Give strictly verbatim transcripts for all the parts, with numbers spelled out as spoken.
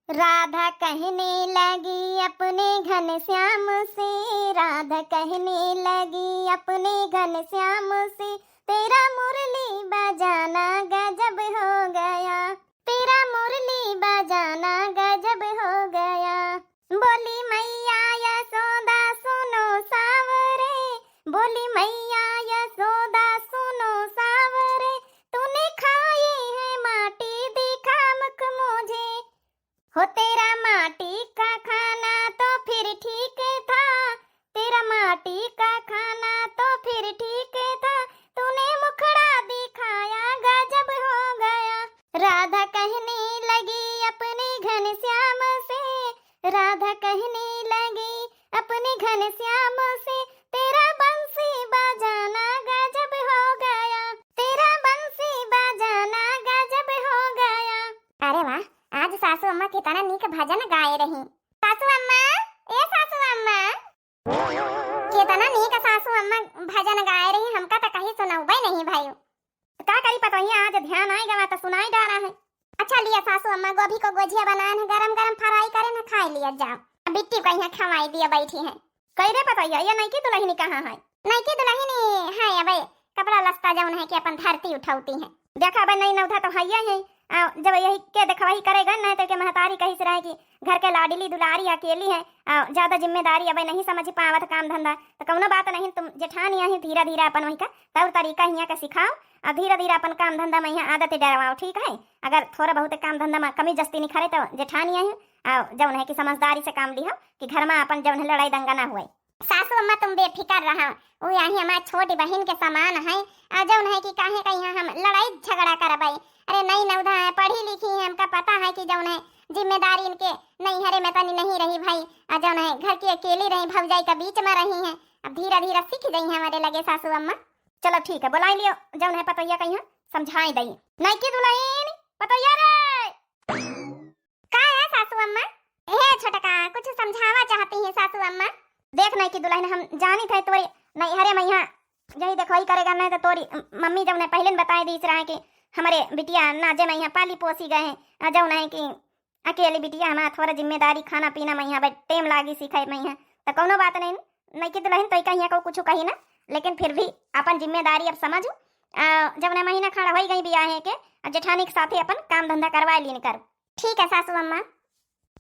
राधा कहने लगी अपने घनश्याम से, राधा कहने लगी अपने घनश्याम से, तेरा मुरली बजाना गजब हो गया, तेरा मुरली बजाना गजब हो गया। बोली मैया यशोदा सुनो साँवरे, बोली मैया यशोदा सुनो साँवरे, तूने खाई है माटी दिखा मुख मुझे, हो तेरा माटी का खाना तो फिर ठीक था, तेरा माटी का खाना तो फिर ठीक था, तूने मुखड़ा दिखाया गजब हो गया। राधा कहने लगी अपने घनश्याम से, राधा कहने लगी अपने घनश्याम से, तेरा बंसी बजाना गजब हो गया, तेरा बंसी बजाना गजब हो गया। अरे वाह, आज सासू अम्मा कितना नीक भजन गाए रही। सासू अम्मा, ए सासू अम्मा, कितना नीक सासू अम्मा भजन गाए रही, हमका त कहीं सुनौबे नहीं भाई। का करी पतोहिया, आज ध्यान आए गवा त सुनाई डारा है। अच्छा लिया सासू अम्मा, गोभी को गोजिया बनाए हैं, गरम गरम फ्राई करे हैं, खाए लिया जाओ। बिट्टी को यहाँ खवाई दिया बैठी है। कई रे पतोहिया, ये नईकी दुलहिनी कहाँ है? नईकी दुलहिनी है अबे कपड़ा लस्ता जौन है कि अपन धरती उठौती है। देखा अबे नई नौधा तो हइये है, आ, जब यही के देखवाही करेगा ना तो के महतारी कही से रहे कि घर के लाडली दुलारी अकेली है, आ, ज्यादा जिम्मेदारी अबे नहीं समझ पावत काम धंधा। तो कौनो बात नहीं, तुम जेठानी आही, धीरे धीरे अपन वही का तौर तरीका हियाँ के सिखाओ, आ धीरे धीरे अपन काम धंधा में यहाँ आदत डरवाओ, ठीक है? अगर थोड़ा बहुत काम धंधा में कमी जस्ती निखरे तो जेठानी आही, आ, जौन है कि समझदारी से काम लिहो कि घर में अपन जौन है लड़ाई दंगा ना हुए। सासू अम्मा तुम बेफिकर रहा, वो यही हमार छोटी बहिन के समान है। आ जौन है कि काहे का यहाँ हम लड़ाई झगड़ा करबै। अरे नई नौधा है, पढ़ी लिखी है, हमका पता है कि जौन है जिम्मेदारी इनके नैहरे में तनी नहीं रही भाई। आ जौन है घर की अकेली रही, भौजाई का बीच में रही है। अब धीरे धीरे सीख जाई है हमारे लगे सासू अम्मा। चलो ठीक है, बुलाई लियो जौन है पतोहिया कहीं समझाई दई। नईकी दुलहिन, पतोहिया रे। का है सासू अम्मा? हे छोटका, कुछ समझावा चाहती है सासू अम्मा। देख नईकी दुलहिन, हम जानी थे तोरी नैहरे में यहाँ यही देखवाही करेगा नहीं तो तोरी मम्मी जौन है पहले न बताए दीस रहा है कि हमारे बिटिया नाजे में यहाँ पाली पोसी गए हैं, आ जौन है कि अकेली बिटिया हमारा थोड़ा जिम्मेदारी खाना पीना में यहाँ बे टेम लागी सीखे में यहाँ। तो कौनो बात नहीं, नईकी दुलहिन तो कहीं को कुछ कही ना, लेकिन फिर भी अपन जिम्मेदारी अब समझू। आ, जौन है महीना खाड़ा होई गई बियाहे के, आ जेठानी के साथे अपन काम धंधा करवा लीन कर। ठीक है सासू अम्मा।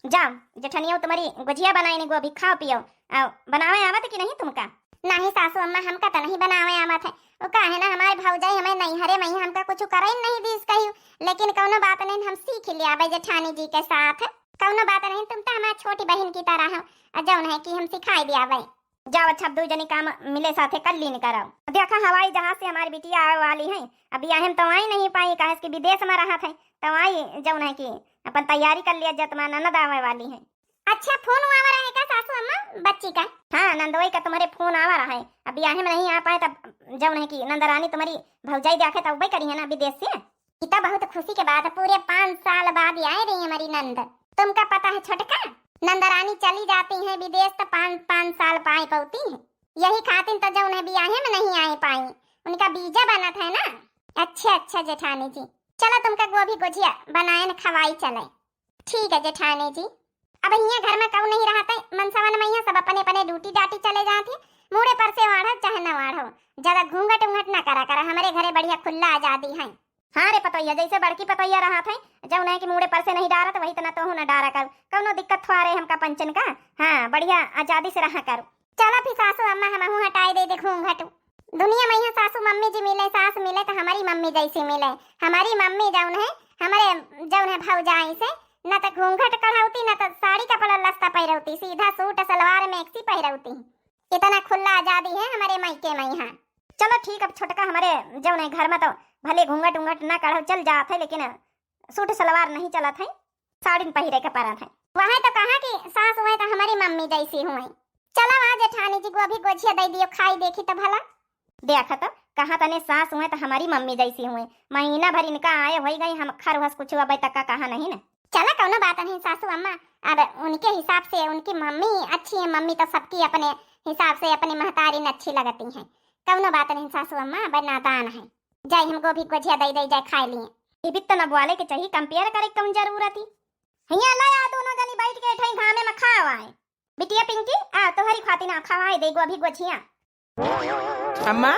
जाओ, जेठनिया तुम्हारी गुजिया बनाए नी, गोभी खाओ पियो। आओ, बनावे आवत कि नहीं तुमका? नहीं सासू अम्मा, हमका तो नहीं बनावे आवत है। वो का है ना, हमारे भौजाई हमें नैहरे में ही हमका कुछ करे नहीं दीस कही, लेकिन कौनो बात नहीं, हम सीख लिया भाई जेठानी जी के साथ। कौनो बात नहीं, तुम तो हमारी छोटी बहन की तरह हो, और जौन है कि हम सिखाई दिया भाई। जाओ, अच्छा, अब दो जनी काम मिले साथे कर लीन करो। देखा, हवाई जहाज से हमारी बिटिया आवे वाली है, अभी आहे तो आई नहीं पाई, काहे कि विदेश में रहत है, तो आई जौन है कि अपन तैयारी कर लिया, जत में ननद आवे वाली है। अच्छा, फोन आवा रहा है का सासू अम्मा बच्ची का? हाँ, नंदोई का तुम्हारे फोन आवा रहा है, अभी आहे में नहीं आ पाए, तब जौन है कि नंदरानी तुम्हारी भौजाई देखे तब वही करी है ना विदेश से। ई तो बहुत खुशी के बात है, पूरे पाँच साल बाद आए रही हमारी नंद। तुमका पता है छोटका, नंदरानी चली जाती है विदेश तो पाँच, पाँच साल पाए पौती है। यही खातिर तो जौन है बियाहे में नहीं आए पाई, उनका वीजा बनत है ना। अच्छा, अच्छा जेठानी जी, चलो तुमका गोभी गोजिया बनाए न खवाई चले। ठीक है जेठानी जी। अब हियाँ घर में कऊ नहीं रहत है, मनसवन में यहाँ सब अपने अपने ड्यूटी डाटी चले जात है। मूड़े पर से वाढ़ो चाहे न वाढ़ो, ज्यादा घूंघट उंघट ना करा करा, हमारे घरे बढ़िया खुला आजादी है। हाँ रे पतोहिया, जैसे बड़की पतोहिया रहत है, जौन है कि मूड़े पर से नहीं डारत, वही तना तोहू न डारा कर, कौनो दिक्कत थोड़े हमका पंचन का। हाँ, बढ़िया आजादी से रहा कर। चला फिर सासू अम्मा, हमहू हटाए दे दे घूंघट। दुनिया में यहाँ सासू मम्मी जी मिले, सास मिले तो हमारी मम्मी जैसी मिले। हमारी मम्मी जौन है, हमारे जौन है भौजाई से न तो घूंघट कढ़ौती, न तो साड़ी कपड़ा लस्ता पहिरौती, सीधा सूट सलवार मैक्सी पहिरौती। इतना खुला आजादी है हमारे मायके में यहाँ। चलो ठीक, अब छोटका हमारे जौन है घर में तो भले घूंघट उंघट ना कढ़ो चल जात है, लेकिन सूट सलवार नहीं चलत है, साड़ी पहिरे के परत है। वह तो कहा कि सास हुए तो हमारी मम्मी जैसी हुए। चलो आ जेठानी जी, गोभी गोझिया दे दियो, खाई देखी तो भला। देख तो, कहा तने सास हुए तो हमारी मम्मी जैसी हुए, महीना भर इनका आए होई गई, हम खर वस कुछ अबे तक का कहा नहीं न। चला कौनो बात नहीं सासू अम्मा, अब उनके हिसाब से उनकी मम्मी अच्छी है, मम्मी तो सबकी अपने हिसाब से अपनी महतारी न अच्छी लगती है। कौनो बात नहीं सासू अम्मा, अब नादान है, जाए हम गोभी गोझिया दे दे जाए खाए लिए। ये भी तो न बोले के चाहिए, कंपेयर करे कौन जरूरत ही। हिया ला यादू आए। बिटिया पिंकी, आ तोहरी खातिर ना खवाए दे गोभी गोझिया। अम्मा,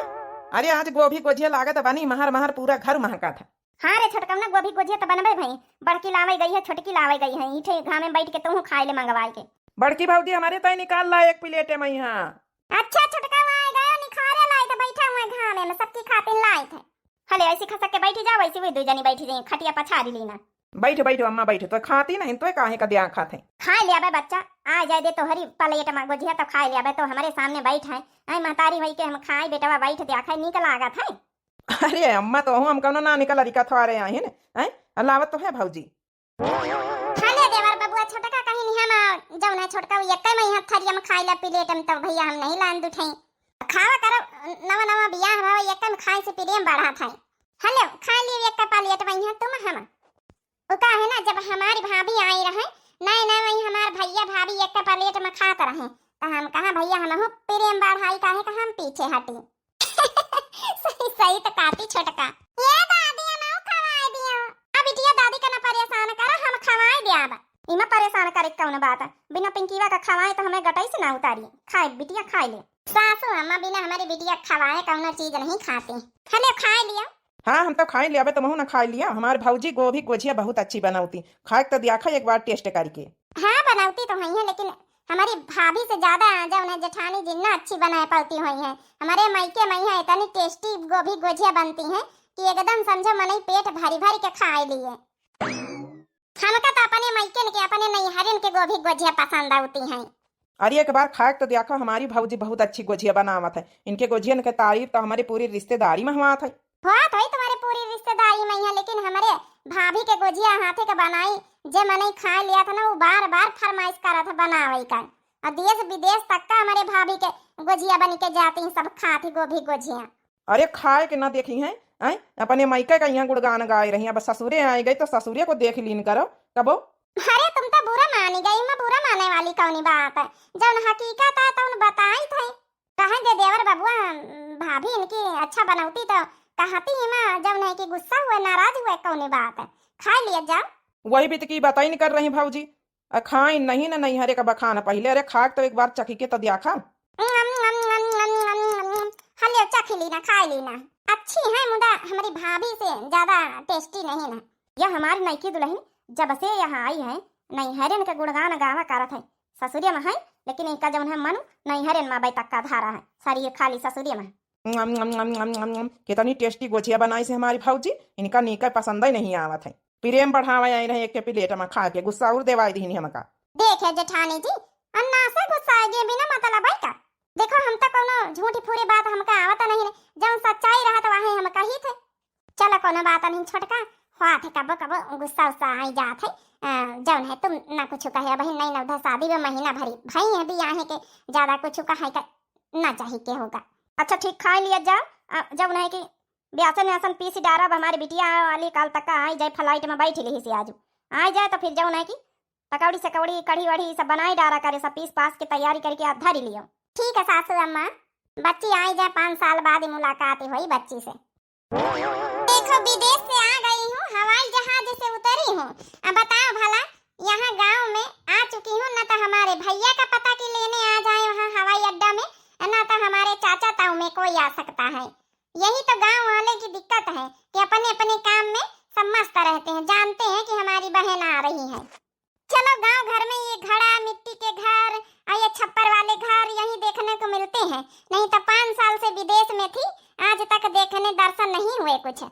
अरे आज गोभी गोझिया लागत बानी महर महर, पूरा घर महकत है। हाँ रे छोटकवना, गोभी गोझिया तो बनबे भई, बड़की लावे गई है, छोटकी लावे गई है, इठे घामे बैठ के तोहू खाए ले मंगवाए के। बड़की भौजी हमरे ताई निकाल ला एक प्लेट में यहाँ। अच्छा छोटका, आए गए निखारे लाए थे, बैठा हुए घामे में, सबकी खातिर लाए थे। हले ऐसी खसक के बैठी जाओ, ऐसी वही दो जनी बैठी जाए, खटिया पछारी लेना। बैठ बैठ अम्मा बैठ, तो खाती नहीं तो काहे का दिया खाते। खाए ले अबे बच्चा, आ जाए दे तोहरी प्लेट में गोझिया तो खाए ले अबे, तो हमरे सामने बैठ है। आई महतारी भई के हम खाए बेटवा, बैठ दिया खाए, नीक लागत है। अरे अम्मा, तो हम कौनो ना निकल अरिका थोरे आए हैं, हैं? लावत तो है भौजी। खा ले देवर बबुआ, छोटका कहीं नहीं हम, जौन है छोटका वो एक्के में यहाँ थरिया में खाई ला प्लेट में, तो भैया हम नहीं लान दुठई। खावा करो, नवा नवा बियाह भाव एक्के में खाए से प्रेम बढ़ा था। हेलो, खा लियो एक्के प्लेट में यहाँ तुम हम। वो का है ना, जब हमारी भाभी आई रहे, नए नए वही हमार भैया भाभी एक्के प्लेट में खात रहे, तो हम कहा भैया हम प्रेम बढ़ाई, काहे का हम पीछे हटी। सही, सही तो कहती छोटका। ये दादी, अमाऊ खवाए दियो। अब बिटिया दादी का ना परेशान करा, हम खवाए दियाब। इमा परेशान करे कौन बात है? बिना पिंकीवा का खवाए तो हमें गटई से ना उतारी। खाए बिटिया, खाए ले। सासू अम्मा बिना हमारी बिटिया खवाए कौनो चीज नहीं खाती। हले खाए लिया। हाँ, हम तो खाए लिया, अबे तुमहू ना खाए लिया। हमार भौजी गोभी गोझिया बहुत अच्छी बनौती, खाए तो दिया खा एक बार टेस्ट करके। हाँ, बनौती तो है, लेकिन हमारी भाभी से ज्यादा जौन है जेठानी जिन्ना अच्छी बनाए पाती हुई है। हमारे मायके में है इतनी टेस्टी गोभी गोझिया बनती है कि एकदम समझो मनई पेट भरी भरी के खाए लिए। हमका तो अपने मायके के, अपने नैहरिन के गोभी गोझिया पसंद आती है। अरे एक बार खाए तो देखो, हमारी भौजी बहुत अच्छी गोझिया बनावत है। इनके गोझियन के तारीफ तो हमारे पूरी रिश्तेदारी में हुआ था। होत होई तुम्हारे पूरी रिश्तेदारी में यहाँ, लेकिन हमरे भाभी के गोझिया हाथे के बनाई, जे मनई खाए लिया था ना, वो बार बार फरमाइश करा था बनावे का। और देश विदेश तक का हमारे भाभी के गोझिया बन के जाती हैं, सब खाती गोभी गोझिया। अरे खाए के ना देखी हैं, हैं? अपने मायके का यहाँ गुणगान गाए रही, अब ससुरे आए गई तो ससुरे को देख लीन करो कबो। अरे तुम तो बुरा मानी गई, मैं बुरा माने वाली कौनी बात है, जौन हकीकत है तौन बताई थे। कहे दे देवर बबुआ, भाभी इनकी अच्छा बनौती तो कहती ही माँ, जब नहीं कि गुस्सा हुए, नाराज हुए, कौन बात है, खा लिया जाओ। वही बीत की बताई नहीं कर रही भौजी, अ खाई नहीं न नैहरे का बखान पहले, अरे खाक तो एक बार चखी के तो दिया खा। हले चखी ली ना, खाई ली ना, अच्छी है मुदा हमारी भाभी से ज्यादा टेस्टी नहीं ना। यह हमारी नईकी दुल्हन जब से यहाँ आई है, नैहरन के गुणगान गावा करत है। ससुरिया में है, लेकिन इनका जौन है मनु नैहरन में बैतक्का धारा है, शरीर खाली ससुरिया में। कितनी टेस्टी गोझिया बनाई से हमारी भौजी, इनका नीका पसंद ही नहीं आवत है। प्रेम बढ़ावे आई रहे एक के प्लेट में खा के, गुस्सा और देवाई दीनी हमका। देखे जेठानी जी, अन्ना से गुस्सा आएगी बिना मतलब है का? देखो हम तो कोनो झूठी फूरी बात हमका आवत नहीं, जौन सच्चाई रहत वाहे हम कही थे। चलो कोनो बात नहीं छोटका, हुआ थे कबो कबो गुस्सा उस्सा आई जात है। अ, जौन है तुम ना कुछ कहे, अबही नई नवधा शादी में महीना भरी भई है बियाहे के, ज्यादा कुछ कहे का ना चाही के होगा। अच्छा ठीक, खाई लिया जाओ। अ, जौन है कि बेसन व्यासन पीस डारा, अब हमारी बिटिया वाली काल तक आई जाए, फ्लाइट में बैठ ली से आज आई जाए तो फिर जौन है कि पकौड़ी सकौड़ी कढ़ी वढ़ी सब बनाई डारा करे, सब पीस पास के तैयारी करके आप धरी लियो। ठीक है सासू अम्मा, बच्ची आई जाए, पाँच साल बाद ही मुलाकात हुई बच्ची से। देखो विदेश से आ गई हूँ, हवाई जहाज से उतरी हूँ। अब बताओ भला, यहाँ गांव में आ चुकी हूँ, न तो हमारे भैया का पता कि लेने आ जाए वहाँ हवाई अड्डा में, न तो हमारे चाचा ताऊ में कोई आ सकता है। यही तो गांव वाले की दिक्कत है कि अपने अपने काम में सब मस्त रहते हैं, जानते हैं कि हमारी बहन आ रही है। चलो गांव घर में ये घड़ा, मिट्टी के घर और ये छप्पर वाले घर यहीं देखने को मिलते हैं, नहीं तो पाँच साल से विदेश में थी, आज तक देखने दर्शन नहीं हुए कुछ।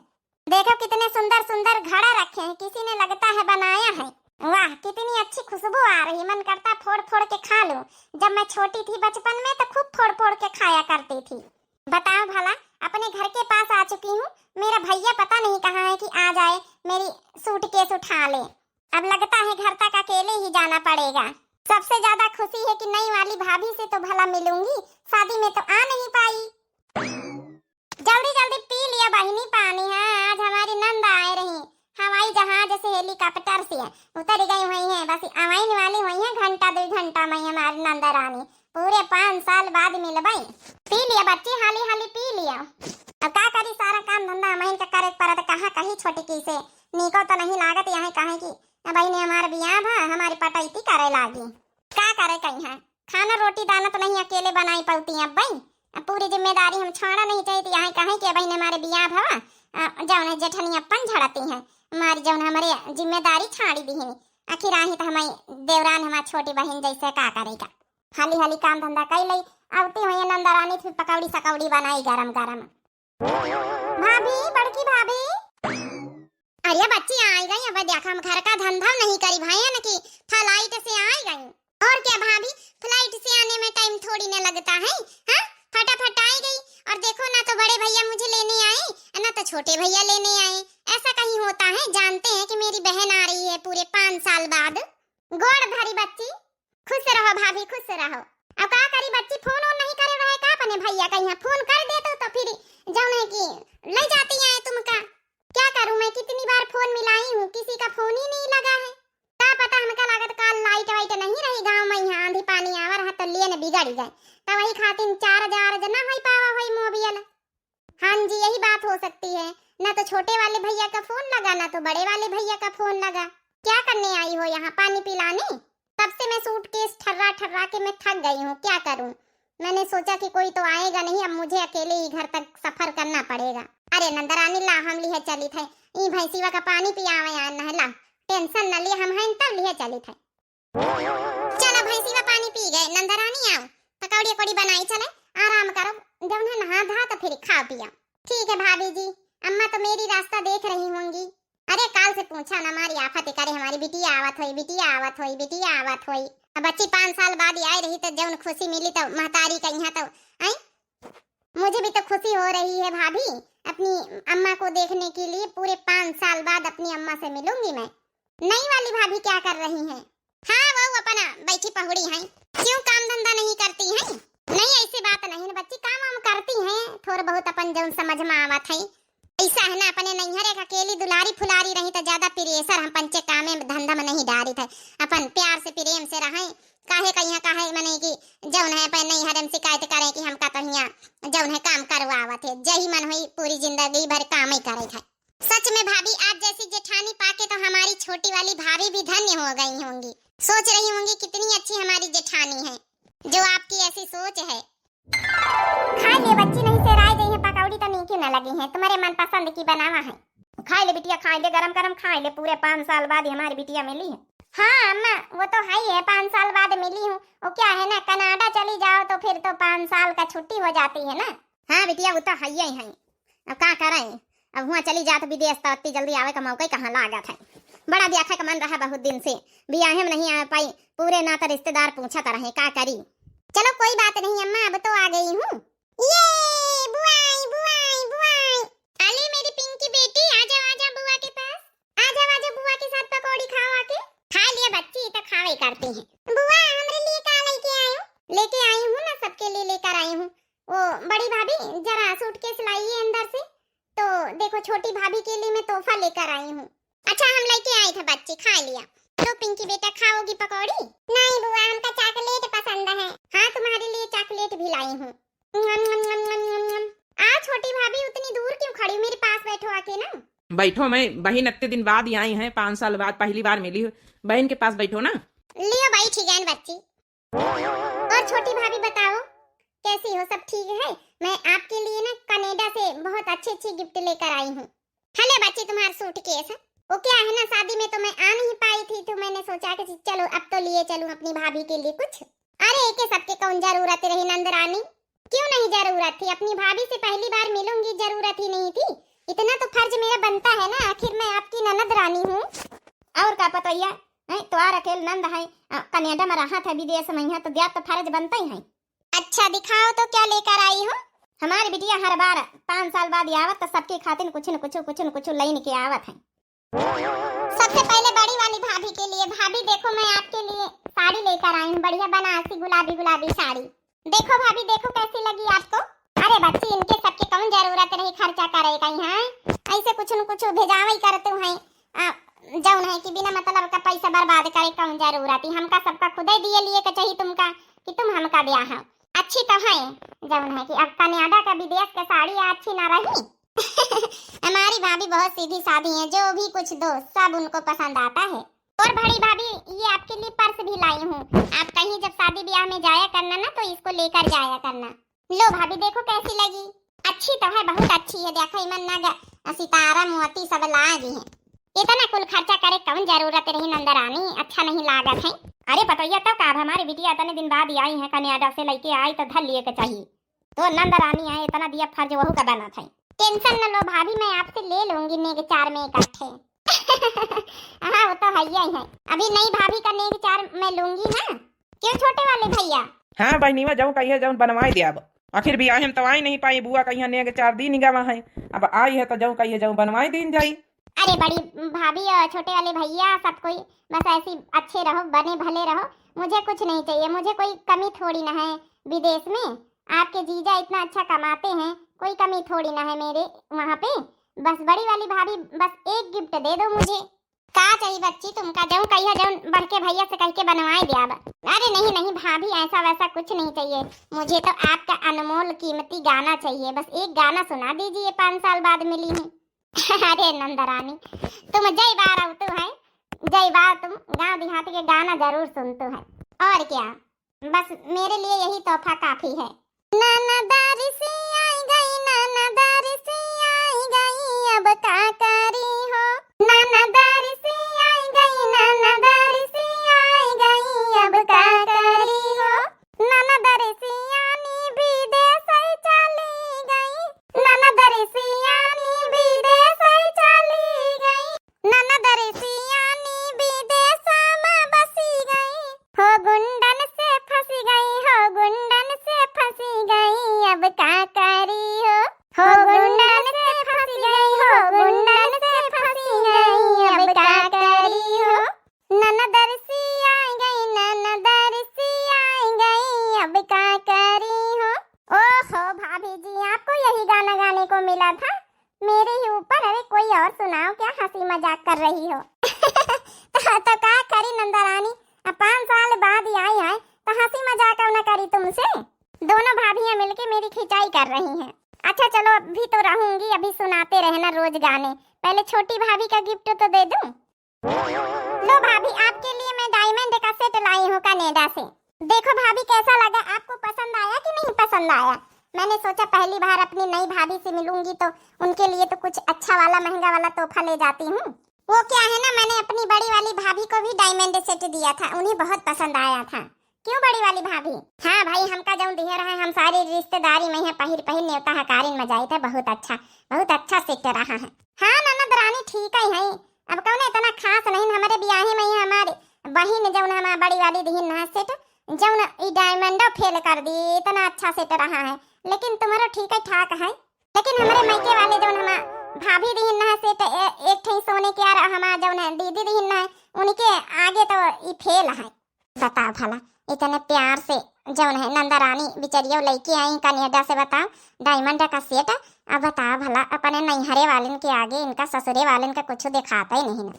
देखो कितने सुंदर सुंदर घड़ा रखे हैं, किसी ने लगता है बनाया है। वाह कितनी अच्छी खुशबू आ रही, मन करता फोड़ फोड़ के खा लूं। जब मैं छोटी थी बचपन में तो खूब फोड़ फोड़ के खाया करती थी। बताओ भला, अपने घर के पास आ चुकी हूँ, मेरा भैया पता नहीं कहाँ है कि आ जाए, मेरी सूटकेस उठा ले। अब लगता है घर तक अकेले ही जाना पड़ेगा। सबसे ज्यादा खुशी है कि नई वाली भाभी से तो भला मिलूंगी, शादी में तो आ नहीं पाई। जल्दी जल्दी पी लिया बहिनी पानी, हाँ आज हमारी नंद आए रही, हवाई जहाज से हेलीकॉप्टर से उतर गई हुई हैं, बस आवाइन वाली हुई हैं, घंटा दो घंटा में हमारी नंद रानी। पूरे पाँच साल बाद मिलबई। पी लिया बच्ची, हाली हाली पी लिया। अब का करी, सारा काम धंधा हमहिन के करे के पड़त, कहाँ कही छोटकी से, नीको तो नहीं लागत यहाँ कहे कि अब ने हमार बियाह भा, हमारी पटैती करे लागी। का का करे कहीं है, खाना रोटी दाना तो नहीं अकेले बनाई पउती हैं अब बई। अब पूरी जिम्मेदारी हम छोड़ा नहीं चाहिए, यहाँ कहें कि अब इन्हें हमारे बियाह भवा, अ, जौन है जेठनी अपन झड़ती हैं, हमारी जौन हमारे जिम्मेदारी छाड़ी दी है। आखिर आही तो हमारी देवरान हमारी छोटी बहिन जैसे का करेगा, हाली हाली काम धंधा कई लई, अउती हुई नंदरानी फिर पकौड़ी सकौड़ी बनाई गरम गरम। भाभी, बड़की भाभी। अरे बच्ची आई गई, अब देखा हम घर का धंधा नहीं करी भैया न कि flight से आई गई। और क्या भाभी, flight से आने में time थोड़ी ना लगता है, हाँ? फटाफट आई गई। और देखो ना तो बड़े भैया मुझे लेने आए, ना तो छोटे भैया लेने आए। ऐसा कहीं होता है? जानते हैं कि मेरी बहन आ रही है पूरे पाँच साल बाद। गोड़ धरी बच्ची, खुश रहो भाभी, खुश रहो। अब का करी बच्ची, फोन वोन नहीं करे रहे का अपने भैया का? यहाँ फोन कर देतू तो फिर जौन है कि ले जाती हैं तुमका। क्या करूँ मैं, कितनी बार फोन मिलाई हूँ, किसी का फोन ही नहीं लगा है। का पता, हमका लागत काल light वाइट नहीं रही गाँव में, यहाँ आंधी पानी आवा रहा तो लिए न बिगड़ जाए, तो वही खातिर charge आर्ज ना होई पावा होई मोबियल। हाँ जी, यही बात हो सकती है, ना तो छोटे वाले भैया का फोन लगा, ना तो बड़े वाले भैया का फोन लगा। क्या करने आई हो यहाँ, पानी पिलाने? तब से मैं सूटकेस ठर्रा ठर्रा के मैं थक गई हूँ, क्या करूँ? मैंने सोचा कि कोई तो आएगा नहीं, अब मुझे अकेले ही घर तक सफर करना पड़ेगा। अरे नंदरानी, ला हम लिहे चलित है, ई भैंसिवा का पानी पियावे आन है, ला tension न लिए, हम हैं तब लिहे चलित है। चलो भैंसिवा पानी पी गए, नंदरानी आओ, पकौड़ी अकौड़ी बनाई चले, आराम करो, जौन है नहा धा तो फिर खाओ पिया। ठीक है भाभी जी, अम्मा तो मेरी रास्ता देख रही होंगी। अरे काल से पूछा ना, हमारी आफत करे, हमारी बिटिया आवत होई, बिटिया आवत होई, बिटिया आवत होई। अब बच्ची पाँच साल बाद ही आई रही तो जौन खुशी मिली तो महतारी का यहाँ तो, आई मुझे भी तो खुशी हो रही है भाभी, अपनी अम्मा को देखने के लिए पूरे पाँच साल बाद अपनी अम्मा से मिलूंगी मैं। नई वाली भाभी क्या कर रही हैं? हाँ, वो अपना बैठी पहुड़ी हैं। क्यों, काम धंधा नहीं करती हैं? नहीं, ऐसी बात नहीं ना बच्ची, काम वाम करती हैं, थोड़ा बहुत अपन जौन समझ में आवत है। ऐसा है ना, अपने नैहरे का अकेली दुलारी फुलारी रही तो ज्यादा pressure हम पंचे कामे धंधा में नहीं डारी थे। अपन प्यार से प्रेम से रहें, काहे का यहाँ काहे मने कि जौन है अपन नैहरे में शिकायत करें कि हमका तो यहाँ जौन है काम करवावत है, जही मन होई पूरी जिंदगी भर काम ही करे थे। सच में भाभी, आप जैसी जेठानी पाके तो हमारी छोटी वाली भाभी भी धन्य हो गई होंगी, सोच रही होंगी कितनी अच्छी हमारी जेठानी है जो आपकी ऐसी सोच है। खाए ले बच्ची, नहीं सेराय गई है, पकौड़ी तो नीके न लगी है, तुम्हारे मनपसंद की बनावा है। खाए ले बिटिया, खाए ले, गरम गरम खाए ले, पूरे पाँच साल बाद ही हमारी बिटिया मिली है। हाँ अम्मा, वो तो है ही है, पाँच साल बाद मिली हूँ। वो क्या है ना, कनाडा चली जाओ तो फिर तो पाँच साल का छुट्टी हो जाती है ना। हाँ बिटिया, वो तो है ही है। अब का करें, अब हुआं चली जात विदेश तो अत्ती जल्दी आवे का मौका ही कहाँ लागत है। बड़ा देखे का मन रहा बहुत दिन से, बियाहे में नहीं आ पाई, पूरे नाता रिश्तेदार पूछत रहे, का करी। चलो कोई बात नहीं अम्मा, अब तो आ गई हूँ। ये बुआई, बुआई, बुआई। अली मेरी पिंकी बेटी, आ जाओ, आ जाओ बुआ के पास। आ जाओ, आ जाओ बुआ के साथ पकौड़ी खाओ आके। खा लिया बच्ची, तो खावे करती है। बुआ, हमरे लिए का लेके आए हो? लेके आई हूँ ना, सबके लिए लेकर आई हूँ। वो बड़ी भाभी, जरा सूटकेस लाइए अंदर से, तो देखो छोटी भाभी के लिए मैं तोहफा लेकर आई हूँ। अच्छा, हम लेके आए थे बच्ची, खा लिया। तो पिंकी बेटा, खाओगी पकौड़ी? नहीं बुआ, हमका चॉकलेट पसंद है। हाँ, तुम्हारे लिए चॉकलेट भी लाई हूँ। नम, नम, नम, नम, नम, नम। आ छोटी भाभी, उतनी दूर क्यों खड़ी हो, मेरे पास बैठो आके ना। बैठो, मैं बहिन अत्ते दिन बाद ही आई हैं, पाँच साल बाद पहली बार मिली हूँ, बहिन के पास बैठो ना। लियो बैठी गैन बच्ची। और छोटी भाभी बताओ, कैसी हो, सब ठीक है? मैं आपके लिए ना कनाडा से बहुत अच्छी अच्छी गिफ्ट लेकर आई हूँ। हले बच्ची, तुम्हारा सूटकेस है। वो क्या है ना, शादी में तो मैं आ नहीं पाई थी, तो मैंने सोचा कि चलो अब तो लिए चलूँ अपनी भाभी के लिए कुछ। अरे एके सबके कौन जरूरत रही नंदरानी, क्यों नहीं जरूरत थी? अपनी भाभी से पहली बार मिलूंगी, जरूरत ही नहीं थी। इतना तो फर्ज मेरा बनता है ना, आखिर मैं आपकी ननद रानी हूँ। और का पतोहिया, हैं, तोहार अकेल नंद है, अ, कनाडा में रहत है विदेश में, यहाँ तो द्या तो फर्ज बनता ही है। अच्छा दिखाओ तो क्या लेकर आई हो? हमारी बिटिया हर बार पाँच साल बाद आवत तो सबके खातिर कुछ न कुछ, कुछ न कुछ लाइन के आवत है। सबसे पहले बड़ी वाली भाभी के लिए, भाभी देखो मैं आपके लिए साड़ी लेकर आई हूँ, बढ़िया बनारसी गुलाबी गुलाबी साड़ी। देखो भाभी, देखो कैसी लगी आपको। अरे बच्ची, इनके सबके कौन जरूरत रही खर्चा करे का, यहाँ ऐसे कुछ न कुछ भेजावे ही करतू हैं। आ, जौन है कि बिना मतलब का पैसा बर्बाद करे कौन जरूरत है, हमका सबका खुदे दिए लिए के चाहिए तुमका कि तुम हमका ब्याह हो। अच्छी तो है, जौन है कि अब कनाडा का विदेश का साड़ी अच्छी ना रही। हमारी भाभी बहुत सीधी सादी है, जो भी कुछ दो सब उनको पसंद आता है। और बड़ी भाभी, ये आपके लिए पर्स भी लाई हूँ, आप कहीं शादी ब्याह में जाया करना ना, तो इसको लेकर जाया करना। लो भाभी, देखो कैसी लगी, अच्छी तो है, बहुत अच्छी है। देखो इमन ना ग-, सितारा मोती सब लागी है। इतना कुल खर्चा करे कौन जरूरत रही नंदरानी, अच्छा नहीं लागत है। अरे पतोहिया, तो का, अब हमारी बिटिया इतने दिन बाद ही आई है कनाडा से, लइके आई तो धर लिए के चाहिए। तो नंदरानी है, इतना दिया फर्ज वहू का बनत है। टेंशन न लो भाभी, मैं आपसे ले लूंगी नेग चार में इकट्ठे। हाँ, वो तो है ही है। अभी नई भाभी का नेग चार मैं लूंगी ना। क्यों छोटे वाले भैया? हाँ बहिनीवा, जौन कहिए जौन बनवाई देब। आखिर बियाहे में तो आई नहीं पाई, बुआ कहिया नेग चार दिन गवा है, अब आई है तो जौन कहिए जौन बनवाई दीन जाई। अरे बड़ी भाभी और छोटे वाले भैया, सब कोई बस ऐसी अच्छे रहो, बने भले रहो, मुझे कुछ नहीं चाहिए, मुझे कोई कमी थोड़ी ना है। विदेश में आपके जीजा इतना अच्छा कमाते हैं, कोई कमी थोड़ी ना है मेरे वहाँ पे। बस बड़ी वाली भाभी, बस एक गिफ्ट दे दो मुझे। का चाहिए बच्ची तुमका, जौन कहिया जौन बड़के भैया से कह के बनवाए देब। अरे नहीं नहीं भाभी, ऐसा वैसा कुछ नहीं चाहिए, मुझे तो आपका अनमोल कीमती गाना चाहिए, बस एक गाना सुना दीजिए, पाँच साल बाद मिली हूँ। अरे नंदरानी, तुम जय बार अवतु है, जय बार तुम गांव देहात के गाना जरूर सुनतु है। और क्या, बस मेरे लिए यही तोहफा काफी है। ननद रिसियाई गई, ननद रिसियाई गई, अब का करी हो। ननद रिसियाई गई, ननद रिसियाई गई, अब का करी हो। ननद रिसियानी विदेश चली गई, ननद रिसियानी विदेश चली गई, ननद रिसियानी विदेश में बसी गई। हो गुंडन से फंसी गई, हो गुंडन से फंसी गई, अब का करी हो। हो गुंडन से फंसी गई, हो गुंडन से फंसी गई, अब का करी हो। ननद रिसियाई गई, ननद रिसियाई गई, अब का करी हो। ओहो भाभी जी, आपको यही गाना गाने को मिला था मेरे ही ऊपर? अरे कोई और सुनाओ, क्या हंसी मजाक कर रही हो? तो, तो का करी नंदरानी, अब पाँच साल बाद ही आई है तो हंसी मजाक अब ना करी तुमसे। दोनों भाभियां मिलके मेरी खिंचाई कर रही हैं। अच्छा चलो, अभी तो रहूंगी, अभी सुनाते रहना रोज गाने। पहले छोटी भाभी का गिफ्ट तो दे दूं। लो भाभी, आपके लिए मैं डायमंड का सेट लाई हूँ कनाडा से। देखो भाभी, कैसा लगा आपको, पसंद आया कि नहीं पसंद आया? मैंने सोचा पहली बार अपनी नई भाभी से मिलूंगी तो उनके लिए तो कुछ अच्छा वाला महंगा वाला तोहफा ले जाती हूँ। वो क्या है ना, मैंने अपनी बड़ी वाली भाभी को भी डायमंड सेट दिया था, उन्हें बहुत पसंद आया था। क्यों बड़ी वाली भाभी? हाँ भाई, हमका जौन दिहे रहे, हम सारी रिश्तेदारी में है पहिर पहिर नेवता हकारिन में जाइत है, बहुत अच्छा, बहुत अच्छा सेट रहा है। हाँ ननद रानी ठीक ही है, अब कौन इतना खास नहीं, हमरे बियाहे में ही हमारे बहिन जौन हमार बड़ी वाली दिहिन ना सेट, जौन ई डायमंडो फेल कर दी, इतना अच्छा सेट रहा है, लेकिन तुम्हारो ठीक है ठाक है। लेकिन हमरे मायके वाले जौन हमार भाभी दिहिन ना सेट, ए-, एक ठे सोने के और हमार जौन है दीदी दिहिन ना, उनके आगे तो ई फेल है। बताओ भला, इतने प्यार से जौन है नंदा रानी बिचरियो लइके आई कनाडा से, बताओ, डायमंड का सेट। अब बताओ भला, अपने नैहरे वालन के आगे इनका ससुरे वालन का कुछ दिखाता ही नहीं ना।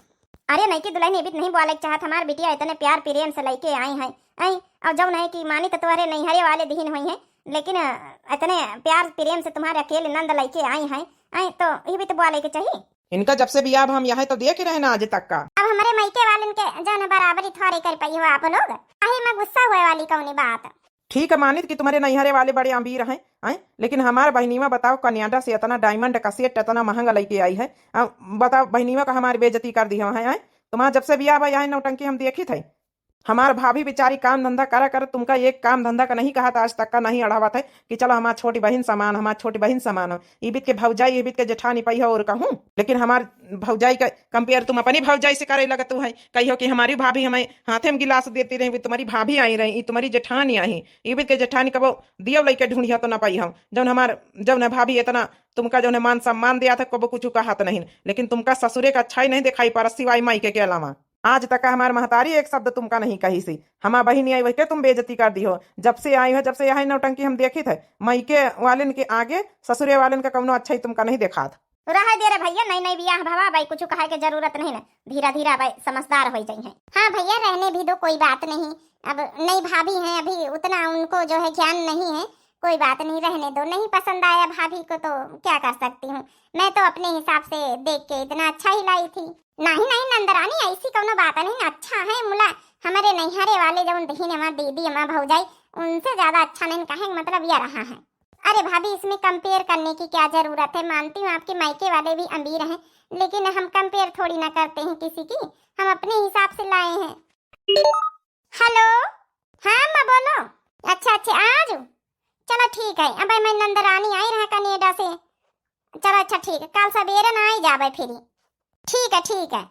अरे नइकी दुल्हन, ये भी नहीं बोले के चाहत, हमार बिटिया इतने प्यार प्रेम से लइके आई है, आई, और जौन है कि मानी तो तुम्हारे नैहरे वाले दिहिन हुई हैं, लेकिन इतने प्यार प्रेम से तुम्हारे अकेले नंद लइके आई है, आई, तो ये भी तो बोले के चाहिए। इनका जब से बियाह हम यहाँ तो देख ही रहे ना आज तक का। अब हमारे मायके वालन के जौन बराबरी थोड़े कर पाई हो आप लोग, काहे में गुस्सा हुए वाली कौनी बात? ठीक है, मानित कि तुम्हारे नैहरे वाले बड़े अमीर हैं, हैं, लेकिन हमार बहिनीवा बताओ, कनाडा से इतना डायमंड का सेट इतना महंगा लइके आई है। आ, बताओ, बहिनीवा का हमारी बेइज्जती कर दी है, हैं? तुम्हार जब से बियाह भा यहाँ नौटंकी हम देखित है। हमार भाभी बेचारी काम धंधा करा कर, तुमका एक काम धंधा का नहीं कहा था आज तक का, नहीं अढ़ावत है कि चलो हमार छोटी बहिन समान, हमार छोटी बहिन समान हो। ई बीत के भौजाई, ई बीत के जेठानी पाई हो और कहूँ, लेकिन हमार भौजाई का कंपेयर तुम अपनी भौजाई से करे लगतू है। कहियो कि हमारी भाभी हमें हाथे में गिलास देती रही, तुम्हारी भाभी आई रही, ई तुम्हारी जेठानी आई, ई बीत के जेठानी कबो दियो लइके ढूंढिया तो ना पाई हो। जौन हमार, जौन है भाभी इतना तुमका जौन है मान सम्मान दिया था, कबो कुछ कहा तो नहीं, लेकिन तुमका ससुरे का अच्छाई नहीं दिखाई पड़त सिवाय मायके के अलावा। आज तक हमार महतारी एक शब्द तुमका नहीं कही सी। हमार बहिनी आई वही के तुम बेइज्जती कर दी हो। जब से आई हो, जब से यही नौटंकी हम देखित है, मायके वालन के आगे ससुरे वालन का कौनो अच्छाई तुमका नहीं देखात। रहे दे रे भैया, नई नई बियाह भवा बाई, कुछ कहे के जरूरत नहीं ना, धीरा धीरा बाई समझदार हो जाई है। हाँ भैया, रहने भी दो, कोई बात नहीं। अब नई भाभी हैं, अभी उतना उनको जो है ज्ञान नहीं है, कोई बात नहीं, रहने दो। नहीं पसंद आया भाभी को तो क्या कर सकती हूँ, मैं तो अपने हिसाब से देख के इतना अच्छा ही लाई थी। नहीं, नहीं नंदरानी, ऐसी कौनो बात नहीं, अच्छा है मुला। हमारे नैहरे वाले जौन दीहिन हमार दीदी, हमार भौजाई, उनसे ज्यादा अच्छा नहीं, कहे के मतलब यह रहा है। अरे भाभी, इसमें कंपेयर करने की क्या जरूरत है? मानती हूँ आपके मायके वाले भी अमीर हैं, लेकिन हम कंपेयर थोड़ी ना करते हैं किसी की, हम अपने हिसाब से लाए हैं। हेलो, हाँ अम्मा बोलो। अच्छा, अच्छा, आज? चलो ठीक है, अब मैं नंदरानी आई रहा कनेडा से। चलो अच्छा ठीक है, कल सवेरे ना आई जाबे फिर। ठीक है, ठीक है।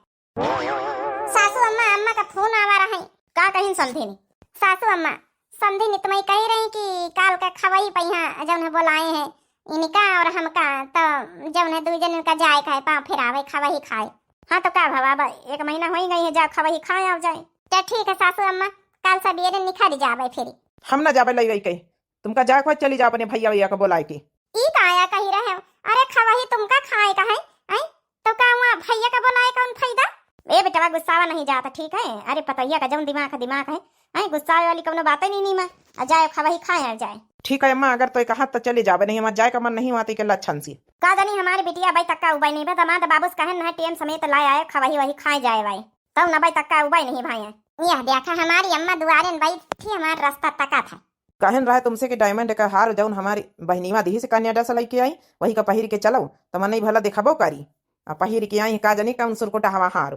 सासू अम्मा, अम्मा का फोन आवा रहा है। का कहिन समधिन? सासू अम्मा, समधिन तुम्हें कही रही कि काल का खवई पहिया जौन है बोलाए हैं इनका और हमका, तो जौन है दुई जन इनका जाए का है, पाँव फिरावे, खवई खाए। हाँ तो का भवा, अब एक महीना हो ही गई है, जा खवई खाए आओ जाए। तो ठीक है सासू अम्मा, काल सवेरे निखर जाबे फिर। हम ना जाबे लई गई कहीं, तुमका जाए के बाद चली जाओ अपने भैया भैया का बोलाए के। ई का आया कही रहे हो? अरे खवही तुमका खाए का है, हैं? तो का हुआ भैया का बोलाए कौन फायदा? ए बेटवा गुस्सावा नहीं जाता, ठीक है? अरे पतोहिया का जौन दिमाग है, दिमाग है, हैं? गुस्सावे वाली कौनो बातें नहीं नीमा। आ जाए खवही खाए आ जाए। ठीक है अम्मा, अगर तो कहा तो चली जाबे, नहीं हमार जाए का मन नहीं हुआ तो के लक्षण से। का जानी हमारी बिटिया अबई तक का उबई नहीं बा, दमाद बाबूस कहन है टेम समेत लाए आए खवही वही खाए जाए भाई। तब न अबई तक का उबई नहीं भाई। यह देखा हमारी अम्मा दुआरे न बैठी हमार रास्ता तका था। कहन रहे तुमसे कि डायमंड का हार जौन हमारी बहनीवा दिहिस कनाडा से लइके आई, वही का पहिर के चलो, त मनई भला देखबो करी। आ पहिर के आई, का जानी कौन सुरकुटा हवा हार।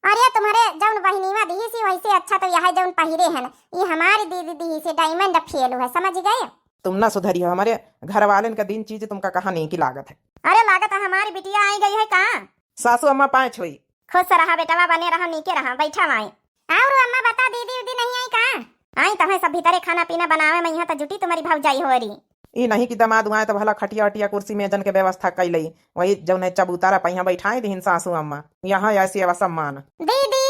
अरे तुम्हारे जौन बहनीवा दिहिस वैसे अच्छा तो यह जौन पहिरे है ना, ये हमारी दीदी दिहिस डायमंड फेल है, समझ गए? तुम ना सुधरी हो, हमारे घर वालन का दिन चीज तुमका कहाँ नहीं की लागत है। अरे लागत है हमारी बिटिया आई गई है का? सासू अम्मा पाँच हुई। खुश रहा बेटवा, बने रहा, नीके रहा, बैठा माई। और अम्मा बता, दीदी उदी नहीं आई का? आई तमें सब भीतरे खाना पीना बनावे में, यहाँ तो जुटी तुम्हारी भौजाई हो रही। ई नहीं कि दमाद आए तो भला खटिया उटिया कुर्सी मेजन के व्यवस्था कई लई, वही जौन है चबूतरा पहिया बैठाए दिहिन सासू अम्मा। यहाँ या सेवा सम्मान। दीदी,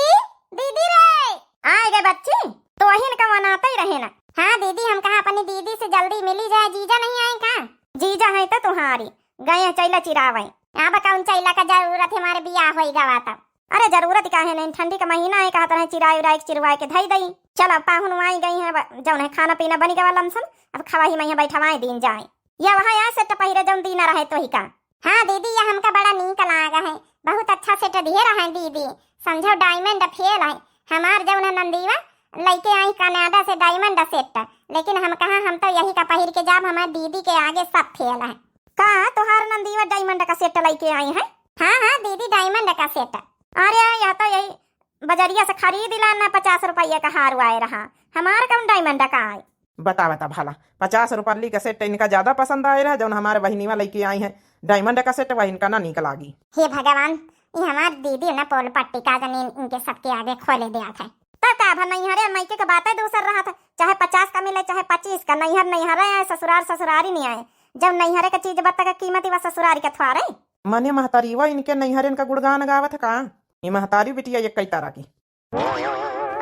दीदी रे। आए गए बच्ची, तो वही न कमानाते ही रहे ना। हाँ दीदी, हम कहा अपनी दीदी से जल्दी मिली जाए, जीजा नहीं आए का? जीजा है तो तुम्हारी गए हैं चैला चिरावे। अब कौन चैला का जरूरत है, हमारे बियाह होई गवा तब। अरे जरूरत का है नहीं, ठंडी का महीना है, कहत रहे चिराई उराई के चिरवाए के धई दई। चलो पाहुन आई गई हैं, अब जौन है खाना पीना बनी गवा लमसम, अब खवाही में यहाँ बैठवाए दिन जाए। या वहाँ या सेट पहिरे जौन दीना रहे तो ही का। हाँ दीदी, या हमका बड़ा नीक लागा है, बहुत अच्छा सेट दिए रहे दीदी, समझो डायमंड फेल है। हमार जौन है नंदीवा लइके आई कनाडा से डायमंड सेट, लेकिन हम कहा हम तो यही का पहिर के जाब, हमार दीदी के आगे सब फेल है। का तोहार नंदीवा डायमंड का सेट लइके आई है? हाँ हाँ दीदी, डायमंड का सेट। अरे यह तो यही बजरिया से खरीद ला ना, पचास रुपया का हार आए रहा, हमार कौन डायमंड का आए? बता बता भला, पचास रुपया का सेट इनका ज्यादा पसंद आए रहा, जौन हमारे बहनीवा लइके आई है डायमंड का सेट, वह इनका ना नीक लागी। हे भगवान, ये हमार दीदी ना पोल पट्टी का जनी इनके सबके आगे खोले दिया था। तब का भा नैहरे मायके के बातें दूसर रहा था, चाहे पचास का मिले चाहे पच्चीस का, नैहर नैहरे आए, ससुरार ससुरारी नहीं आए। जब नैहरे का चीज बत्ता का कीमत ही बा ससुरारी का थ्वारे। मने महतारीवा इनके नैहरन का गुणगान गावत है का? ये महतारी बिटिया एक कई तरह की।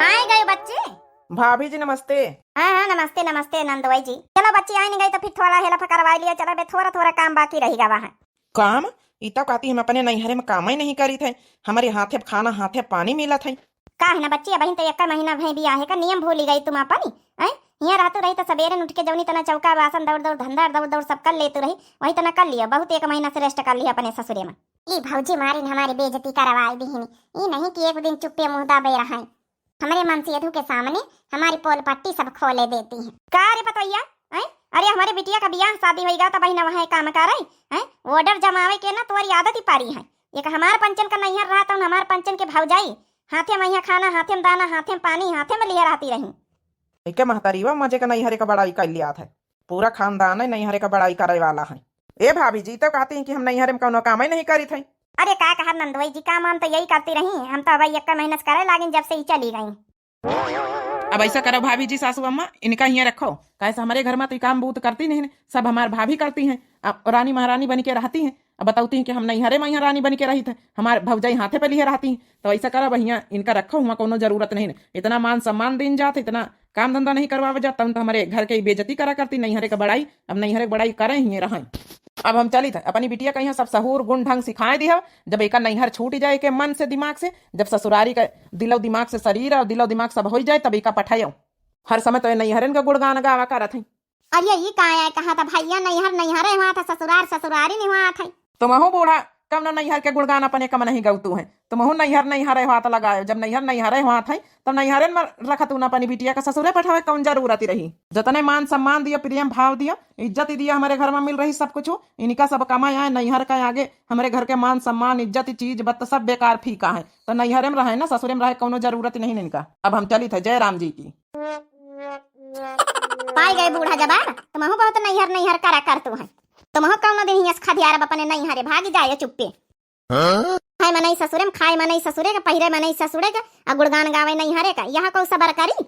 आए गए बच्चे। भाभी जी नमस्ते। हाँ हाँ नमस्ते नमस्ते नंदोई जी। चलो बच्ची आई नहीं गई तो फिर थोड़ा हेल्प करवा लिया, चलो बे थोड़ा थोड़ा काम बाकी रही गवा है। काम? ई तो कहती हम अपने नैहरे में काम ही नहीं करी थे, हमारे हाथे खाना हाथे पानी मिला थे। का है ना बच्ची, अबहिन तो एक महीना भई बियाहे का, नियम भूली गई तुम अपन ही, हैं? हियाँ रहतू रही तो सबेरे उठ के जौनी तना चौका बासन दौड़ दौड़ धंधा दौड़ दौड़ सब कर लेतू रही, वही तना कर लियो, बहुत एक महीना से रेस्ट कर लिया अपने ससुरे में। ई भौजी मारिन हमारी बेइज्जती करवाई दिहिनी, ई नहीं कि एक दिन चुप्पे मुँह दबे रहे। हमरे मनसेधु के सामने हमारी पोल पट्टी सब खोले देती हैं। का रे पतोहिया, हैं? अरे हमरे बिटिया का बियाह शादी होइगा त बहिना वहाँ काम करे, हैं? Order जमावे के ना तोरी आदत ही पारी है। एक हमार पंचन का नैहर रहा तो हमार पंचन के भौजाई हाथे में यहाँ खाना, हाथे में दाना, हाथे में पानी, हाथे में लिहे रहती रही। एके महतारीवा मजे का नैहरे का बड़ाई कर लिया था। पूरा खानदान है नैहरे का बड़ाई करे वाला है। ए भाभी जी तो कहती हैं कि हम नैहरे में कौनो काम ही नहीं करी थे। अरे का कहा नंदोई जी, काम वाम तो यही करती रही, हम तो अब एक महीना से करे लागिन जब से ही चली गई। अब ऐसा करो भाभी जी, सासू अम्मा, इनका हियाँ रखो, काहे से हमारे घर में तो ये काम बूत करती नहीं, सब हमार भाभी करती हैं, अब रानी महारानी बन के रहती हैं। अब बतौती हैं कि हम नैहरे में यहाँ रानी बन के रही थे, हमार भौजाई हाथे पे लिए रहती हैं, तो ऐसा करो, अब हियाँ इनका रखो, हुआँ कोनो जरूरत नहीं है। इतना मान सम्मान दीन जात, इतना काम धंधा नहीं करवावे जात, तब तो हमारे घर के बेइज्जती करा करती, नैहरे का बड़ाई, अब नैहरे के बड़ाई करे ही रहे। अब हम चलित है, अपनी बिटिया का यहाँ सब सहूर गुण ढंग सिखाए दिया। जब एका नैहर छूट जाए के मन से, दिमाग से, जब ससुरारी का दिलो दिमाग से शरीर और दिलो दिमाग सब हो जाए, तब एका पठायो। हर समय तो ये नैहरन का गुणगान गावा करत है। अरे ई का है, कहा था भैया नैहर नैहरे हुआ था, ससुरार ससुरारी नहीं हुआ था। तुमहू बूढ़ा कौनो नैहर के गुणगान अपने कम नहीं गौतू है। तुमहू नैहर नैहरे हाथ लगायो। जब नैहर नैहरे हाथ है, तब नैहरे में रखतू ना अपनी बिटिया का, ससुरे पठावे कौन जरूरत रही? जतने मान सम्मान दियो, प्रेम भाव दियो, इज्जत ही दियो, हमरे घर में मिल रही सब कुछ। इनका सब कमाए आए नैहर का आगे, हमरे घर के मान सम्मान, इज्जत, चीज बत्त सब बेकार फीका है। तो नैहरे में रहे ना, ससुरे में रहे कौनो जरूरत नहीं इनका। अब हम चलित है, जय राम जी की। पाई गए बूढ़ा जवान, तुमहू बहुत नैहर नैहर करा करतू है। तुमहू कौनो दिन हियस खदियारब अपने नैहरे, भागी जाए चुप्पे। हाँ? खाए मनई ससुरे में, खाए मनई ससुरे के, पहिरे मनई ससुरे के, आ गुणगान गावे नैहरे का, यहाँ कौ सबर करी?